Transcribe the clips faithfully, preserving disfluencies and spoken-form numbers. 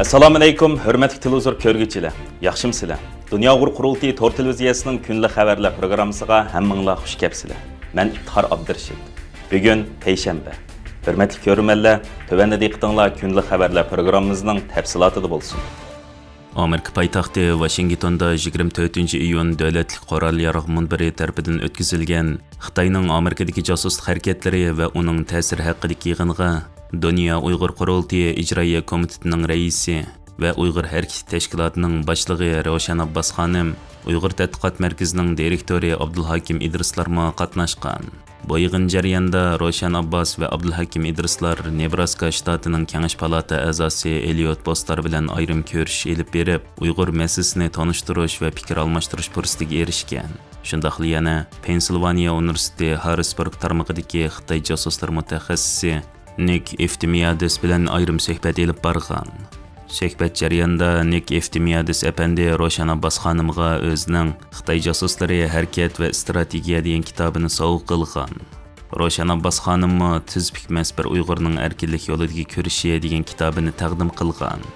ئەسسالامۇئەلەيكۇم، ھۆرمەتلىك تېلېۋىزور كۆرگۈچىلەر، ياخشىمۇسىلەر؟ دۇنيا ئۇيغۇر قۇرۇلتىيى تور تېلېۋىزىيەسىنىڭ كۈندىلىك خەۋەرلەر پروگراممىسىغا ھەممىڭلار خۇش كەپسىلەر. مەن ئىپتىخار ئابدۇرېشىت. بۈگۈن پەيشەنبە. ھۆرمەتلىك كۆرۈرمەنلەر، تۆۋەندە دىققىتىڭلار كۈندىلىك خەۋەرلەر پروگراممىمىزنىڭ تەپسىلاتىدا بولسۇن. ئامېرىكا پايتەختى ۋاشىنگتوندا يىگىرمە تۆتىنچى ئىيۇن دۆلەتلىك قورال ياراغ مۇنبىرى تەرىپىدىن ئۆتكۈزۈلگەن خىتاينىڭ ئامېرىكىدىكى جاسۇسلۇق ھەرىكەتلىرى ۋە ئۇنىڭ تەسىرى ھەققىدىكى يىغىنغا دۇنيا ئۇيغۇر قۇرۇلتىيى ئىجرائىيە كومىتېتىنىڭ رەئىسى ۋە ئۇيغۇر ھەرىكىتى تەشكىلاتىنىڭ باشلىقى روشەن ئابباس خانىم، ئۇيغۇر تەتقىقات مەركىزىنىڭ دىرېكتورى ئابدۇلھاكىم ئىدرىسلارمۇ قاتناشقان. بۇ يىغىن جەريانىدا روشەن ئابباس ۋە ئابدۇلھەكىم ئىدرىسلار نېبراسكا شتاتىنىڭ كېڭەش پالاتا ئەزاسى ئېلىيوت بوستار بىلەن ئايرىم كۆرۈشۈش ئېلىپ بېرىپ، ئۇيغۇر مەسىلىسىنى تونۇشتۇرۇش ۋە پىكىر ئالماشتۇرۇش پۇرسىتىگە ئېرىشكەن. شۇنداقلا يەنە پېنسىلۋانىيە ئۇنىۋېرسىتېتى ھاررىسبۇرگ تارمىقىدىكى خىتاي جاسۇسلىرى مۇتەخەسسىسى نىك ئېفتىمىادىس بىلەن ئايرىم سۆھبەت ئېلىپ بارغان. سۆھبەت جەريانىدا نىك ئېفتىمىادىس ئەپەندى روشەن ئابباس خانىمغا ئۆزىنىڭ خىتاي جاسۇسلىرى، ھەرىكەت ۋە ئىستراتېگىيە دېگەن كىتابىنى سوۋغا قىلغان. روشەن ئابباس خانىممۇ تىز پۈكمەس بىر ئۇيغۇرنىڭ ئەركىنلىك يولىدىكى كۈرىشى دېگەن كىتابىنى تەقدىم قىلغان.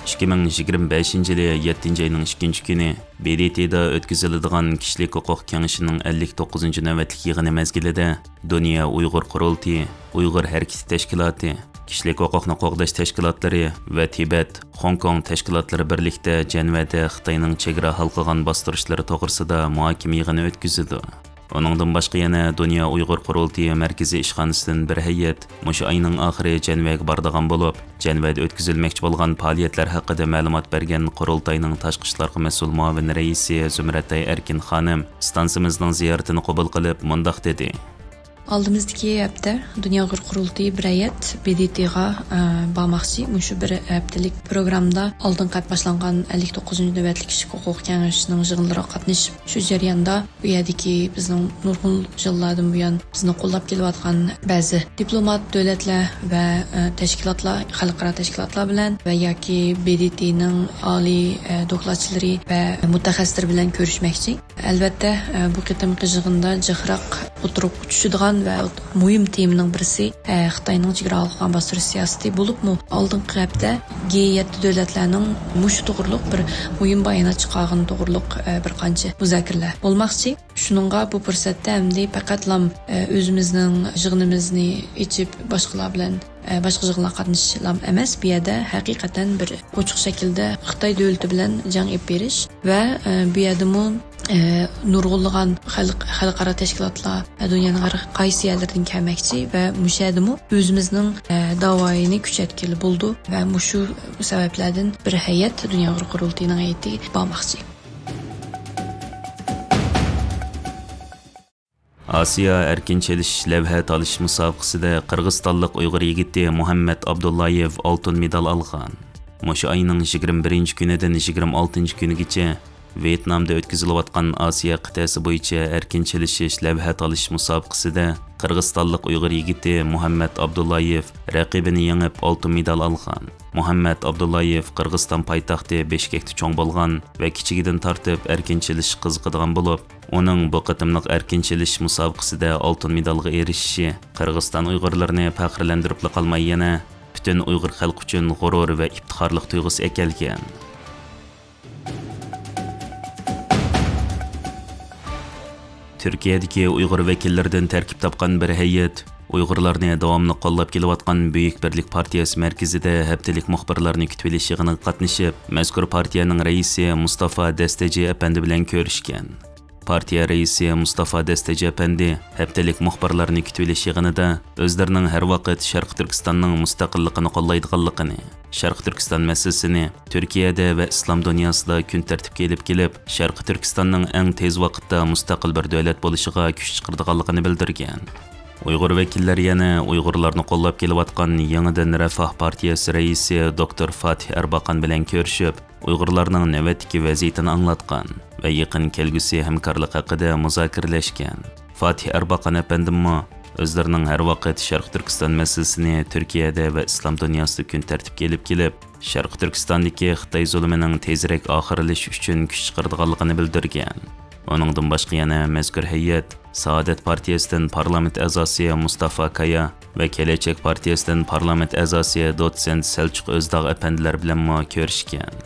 ئىككى مىڭ يىگىرمە بەشىنچى يىلى يەتتىنچى ئاينىڭ ئىككىنچى كۈنى ب د ت دا ئۆتكۈزۈلىدىغان كىشىلىك ھوقۇق كېڭىشىنىڭ ئەللىك توققۇزىنچى نۆۋەتلىك يىغىنى مەزگىلىدە دۇنيا ئۇيغۇر قۇرۇلتىيى، ئۇيغۇر ھەرىكىتى تەشكىلاتى، كىشىلىك ھوقۇقنى قوغداش تەشكىلاتلىرى ۋە تىبەت، خوڭكوڭ تەشكىلاتلىرى بىرلىكتە جەنۋەدە خىتاينىڭ چېگرا ھالقىغان باستۇرۇشلىرى توغرىسىدا مۇھاكىمە يىغىنى ئۆتكۈزىدۇ. ئۇنىڭدىن باشقا يەنە دۇنيا ئۇيغۇر قۇرۇلتىيى مەركىزىي ئىشخانىسىدىن بىر ھەيئەت مۇشۇ ئاينىڭ ئاخىرى جەنۋەگە بارىدىغان بولۇپ، جەنۋەدە ئۆتكۈزۈلمەكچى بولغان پائالىيەتلەر ھەققىدە مەلۇمات بەرگەن قۇرۇلتاينىڭ تاشقى ئىشلارغا مەسئۇل مۇئاۋىن رەئىسى زۇمرەتئاي ئەركىن خانىم ئىستانسىمىزنىڭ زىيارىتىنى قوبۇل قىلىپ مۇنداق دېدى. ئالدىمىزدىكى ھەپتە دۇنيا ئۇيغۇر قۇرۇلتىيى بىر ھەيئەت ب د ت غا، ئە، بارماقچى. مۇشۇ بىر ھەپتىلىك پروگراممىدا ئالدىنقى ھەپتە باشلانغان ئەللىك توققۇزىنچى نۆۋەتلىك كىشىلىك ھوقۇق كېڭىشىنىڭ يىغىنلىرىغا قاتنىشىپ، شۇ جەرياندا بۇ يەردىكى بىزنىڭ نۇرغۇن يىللاردىن بۇيان بىزنى قوللاپ كېلىۋاتقان بەزى دىپلومات دۆلەتلەر ۋە، ئە، تەشكىلاتلار، خەلقئارا تەشكىلاتلار بىلەن ۋە ياكى ب د ت نىڭ ئالىي، ئە، دوكلاتچىلىرى ۋە مۇتەخەسسىسلىرى بىلەن كۆرۈشمەكچى. ئەلۋەتتە، ئە، بۇ قېتىمقى يىغىندا جىقراق ئوتتۇرىغا چۈشىدىغان ۋە مۇھىم تېمىنىڭ بىرسى، ئە، خىتاينىڭ چېگرا ھالقىغان باستۇرۇش سىياسىتى بولۇپمۇ، ئالدىنقى ھەپتە گ يەتتە دۆلەتلەرنىڭ مۇشۇ توغرۇلۇق بىر مۇھىم بايانات چىقارغىنى توغرۇلۇق، ئە، بىر قانچە مۇزاكىرىلەر بولماقچى. شۇنىڭغا بۇ پۇرسەتتە ئەمدى پەقەتلام، ئە، ئۆزىمىزنىڭ يىغىنىمىزنى ئېچىپ، باشقىلار بىلەن، ئە، باشقا يىغىنلارغا قاتنىشىشلام ئەمەس، بۇ يەردە ھەقىقەتەن بىر ئوچۇق شەكىلدە خىتاي دۆلىتى بىلەن جەڭ ئېلىپ بېرىش ۋە، ئە، بۇ يەردىمۇ، ئە، نۇرغۇنلىغان خەلق-، خەلقئارا تەشكىلاتلار، ئە، دۇنيانىڭ ھەر قايسى يەرلىرىدىن كەلمەكچى ۋە مۇشۇ يەردىمۇ ئۆزىمىزنىڭ، ئە، داۋايىنى كۈچەيتكىلى بولىدۇ ۋە مۇشۇ سەۋەبلەردىن بىر ھەيئەت دۇنيا ئۇيغۇر قۇرۇلتىيىنىڭ ھەيئىتى بارماقچى. ئاسىيا ئەركىن چېلىشىش لەۋھە تالىشىش مۇسابىقىسىدە قىرغىزىستانلىق ئۇيغۇر يىگىتى مۇھەممەت ئابدۇللايېۋ ئالتۇن مېدال ئالغان. مۇشۇ ئاينىڭ يىگىرمە بىرىنچى كۈنىدىن يىگىرمە ئالتىنچى كۈنىگىچە ۋيېتنامدا ئۆتكۈزۈلۈۋاتقان ئاسىيا قىتئەسى بويىچە ئەركىن چېلىشىش لەۋھە تالىشىش مۇسابىقىسىدە قىرغىزىستانلىق ئۇيغۇر يىگىتى مۇھەممەت ئابدۇللايېۋ رەقىبىنى يېڭىپ، ئالتۇن مېدال ئالغان. مۇھەممەت ئابدۇللايېۋ قىرغىزىستان پايتەختى بىشكەكتە چوڭ بولغان ۋە كىچىكىدىن تارتىپ ئەركىن چېلىشىشقا قىزىقىدىغان بولۇپ، ئۇنىڭ بۇ قېتىملىق ئەركىن چېلىشىش مۇسابىقىسىدە ئالتۇن مېدالغا ئېرىشىشى قىرغىزىستان ئۇيغۇرلىرىنى پەخىرلەندۈرۈپلا قالماي، يەنە پۈتۈن ئۇيغۇر خەلقى ئۈچۈن غۇرۇر ۋە ئىپتىخارلىق تۇيغۇسى ئەكەلگەن. تۈركىيەدىكى ئۇيغۇر ۋەكىللىرىدىن تەركىب تاپقان بىر ھەيئەت ئۇيغۇرلارنى داۋاملىق قوللاپ كېلىۋاتقان بۈيۈك بىرلىك پارتىيەسى مەركىزىدە ھەپتىلىك مۇخبىرلارنى كۈتۈۋېلىش يىغىنىغا قاتنىشىپ، مەزكۇر پارتىيەنىڭ رەئىسى مۇستافا دەستىجى ئەپەندى بىلەن كۆرۈشكەن. پارتىيە رەئىسى مۇستافا دەستىجى ئەپەندى ھەپتىلىك مۇخبىرلارنى كۈتۈۋېلىش يىغىنىدا ئۆزلىرىنىڭ ھەر ۋاقىت شەرقىي تۈركىستاننىڭ مۇستەقىللىقىنى قوللايدىغانلىقىنى، شەرقىي تۈركىستان مەسىلىسىنى تۈركىيەدە ۋە ئىسلام دۇنياسىدا كۈن تەرتىپكە ئېلىپ كېلىپ، شەرقىي تۈركىستاننىڭ ئەڭ تېز ۋاقىتتا مۇستەقىل بىر دۆلەت بولۇشىغا كۈچ چىقىرىدىغانلىقىنى بىلدۈرگەن. ئۇيغۇر ۋەكىللىرى يەنە ئۇيغۇرلارنى قوللاپ كېلىۋاتقان يېڭىدىن رەفاھ پارتىيەسى رەئىسى دوكتور فاتىھ ئەرباقان بىلەن كۆرۈشۈپ، ئۇيغۇرلارنىڭ نۆۋەتتىكى ۋەزىيىتىنى ئاڭلاتقان ۋە يېقىن كەلگۈسى ھەمكارلىق ھەققىدە مۇزاكىرىلەشكەن. فاتىھ ئەرباقان ئەپەندىممۇ ئۆزلىرىنىڭ ھەر ۋاقىت شەرقىي تۈركىستان مەسىلىسىنى تۈركىيەدە ۋە ئىسلام دۇنياسىدا كۈن تەرتىپكە ئېلىپ كېلىپ، شەرقىي تۈركىستاندىكى خىتاي زۇلۇمىنىڭ تېزرەك ئاخىرلىشىشى ئۈچۈن كۈچ چىقىرىدىغانلىقىنى بىلدۈرگەن. ئۇنىڭدىن باشقا يەنە مەزكۇر ھەيئەت سائادەت پارتىيەسىدىن پارلامېنت ئەزاسى مۇستافا كايا، ۋە كېلەچەك پارتىيەسىدىن پارلامېنت ئەزاسى دوتسېنت سەلچۇق ئۆزداغ ئەپەندىلەر بىلەنمۇ كۆرۈشكەن.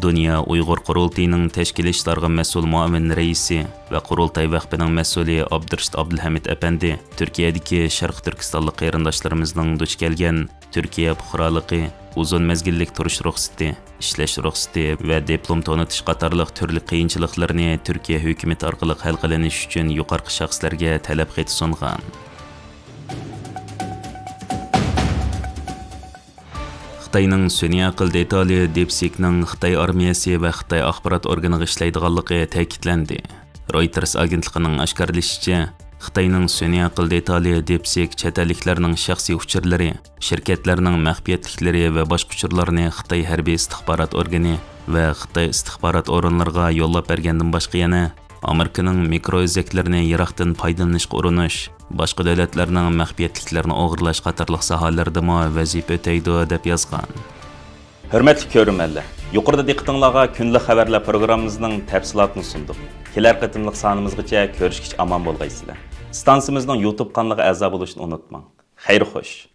دۇنيا ئۇيغۇر قۇرۇلتىيىنىڭ تەشكىلىي ئىشلارغا مەسئۇل مۇئاۋىن رەئىسى ۋە قۇرۇلتاي ۋەقپىنىڭ مەسئۇلى ئابدۇرېشىت ئابدۇلھەمىد ئەپەندى تۈركىيەدىكى شەرقىي تۈركىستانلىق قېرىنداشلىرىمىزنىڭ دۇچ كەلگەن تۈركىيە پۇقرالىقى، ئۇزۇن مەزگىللىك تۇرۇش رۇخسىتى، ئىشلەش رۇخسىتى ۋە دىپلوم تونۇتۇش قاتارلىق تۈرلۈك قىيىنچىلىقلىرىنى تۈركىيە ھۆكۈمىتى ئارقىلىق ھەل قىلىنىشى ئۈچۈن يۇقىرىقى شەخسلەرگە تەلەپ خېتى سۇنغان. خىتاينىڭ سۈنئىي ئەقىل دېتالى دىپسىكنىڭ خىتاي ئارمىيەسى ۋە خىتاي ئاخبارات ئورگىنىغا ئىشلەيدىغانلىقى تەكىتلەندى. رويتېرس ئاگېنتلىقىنىڭ ئاشكارىلىشىچە، خىتاينىڭ سۈنئىي ئەقىل دېتالى دىپسىك چەت ئەللىكلەرنىڭ شەخسىي ئۇچۇرلىرى، شىركەتلەرنىڭ مەخپىيەتلىكلىرى ۋە باشقا ئۇچۇرلارنى خىتاي ھەربىي ئىستىخبارات ئورگىنى ۋە خىتاي ئىستىخبارات ئورۇنلىرىغا يوللاپ بەرگەندىن باشقا يەنە ئامېرىكىنىڭ مىكرو ئۆزەكلىرىنى يىراقتىن پايدىلىنىشقا ئۇرۇنۇش، باشقا دۆلەتلەرنىڭ مەخپىيەتلىكلىرىنى ئوغرىلاش قاتارلىق ساھەلەردىمۇ ۋەزىپە ئۆتەيدۇ، دەپ يازغان. ھۆرمەتلىك كۆرۈرمەنلەر، يۇقىرىدا دىققىتىڭلارغا كۈندىلىك خەۋەرلەر پروگراممىمىزنىڭ تەپسىلاتىنى سۇندۇق. كېلەر قېتىملىق سانىمىزغىچە كۆرۈشكىچە ئامان بولغايسىلەر. ئىستانسىمىزنىڭ يۇتۇب قانىلىغا ئەزا بولۇشنى ئۇنتۇماڭ. خەير خوش.